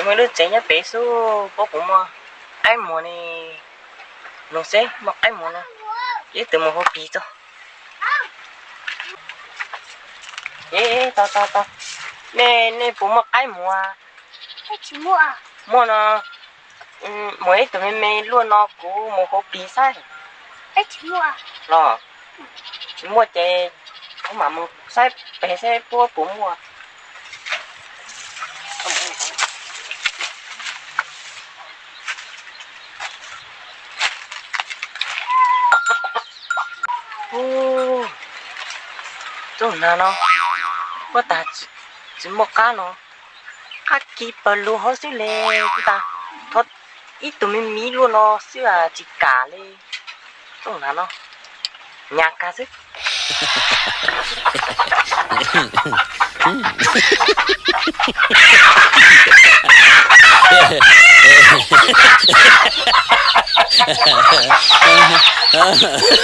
Muaj lub tsev nyob pem xwb, puab puas muaj qaib muag ne? Nug seb muaj qaib muag no, ib tug mus hu pis tso. Tau tau tau, nej nej puas muaj qaib muag? Muaj no, muaj ib tug me me luaj no, kuv mus hu pis saib. Los tsis muaj ces kuv mam mus saib pem seb puab puas muaj. Rooj nag no, huab tas tsis muaj qab no, qab kis pawg lug hauv xwb le. Huab tas, thov ib tug me miv luaj no xwb tsis kam le. Rooj nag no, nyas kag xwb.